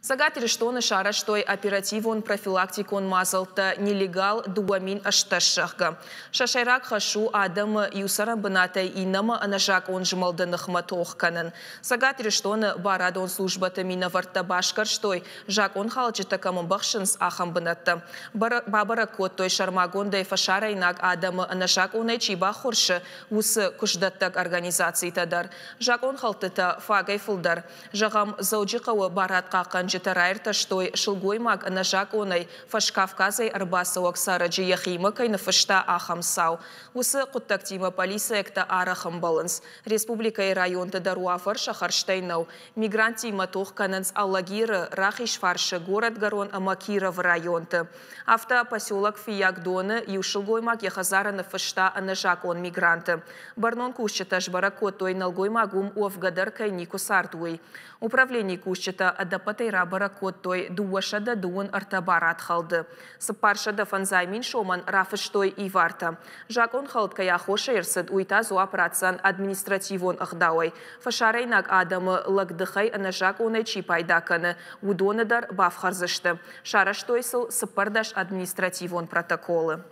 Цӕгат Ирыстоны сарӕзтой оперативон-профилактикон мадзӕлттӕ «Нелегал 2018», зӕгъгӕ. Сӕ сӕйраг хӕс у адӕмы иу цӕрӕнбынатӕй иннӕмӕ ӕнӕзакъон змӕлды ныхмӕ тох кӕнын. Цӕгат Ирыстоны барадон службӕты минӕвӕрттӕ басгӕрстой, закъонхалджытӕ кӕм ӕмбӕхсынц, ахӕм бынӕттӕ. Бабӕрӕг кодтой сӕрмагондӕй фӕсарӕйнаг адӕмы ӕнӕзакъонӕй чи баххуырсы, уыцы куыстдӕттӕг организацитӕ дӕр. Закъонхӕлдтытӕ фагӕй фылдӕр. Зӕгъӕм, Дзӕуджыхъӕуы барадхъахъхъӕнджытӕ раиртӕстой, сылгоймаг ӕнӕзакъонӕй Фӕскавказӕй ӕрбацӕуӕг цӕрӕджы йӕхимӕ кӕй ныффыста, ахӕм цау. Уыцы хъуыддӕгтимӕ полицейӕгтӕ арӕх ӕмбӕлынц. Республикӕйы районты дӕр уавӕр сӕ хӕрзтӕй нӕу. Мигранттимӕ тох кӕнынц Алагиры, Рахизфарсы, Горӕтгӕрон ӕмӕ Кировы районты. Афтӕ, поселок Фыййагдоны иу сылгоймаг йӕ хӕдзары ныффыста ӕнӕзакъон мигранты. Бӕрнон кусджытӕ сбӕрӕг кодтой, нӕлгоймаг уым уӕвгӕ дӕр кӕй никуы цард, уый. Управленийы кусджытӕ ӕдӕппӕтӕй рабӕрӕг кодтой 233 барадхӕлды. 450 мин сомӕн рафыстой ивартӕ. Закъонхӕлд кӕй аххосӕй ӕрцыд, уый та дзуапп ратдзӕн административон ӕгъдауӕй. Фӕсарӕйнаг адӕмы лӕгдыхӕй ӕнӕзакъонӕй чи пайда кӕны, уыдоны дӕр бафхӕрдзысты. Сарӕзтой сыл 14 административон протоколы.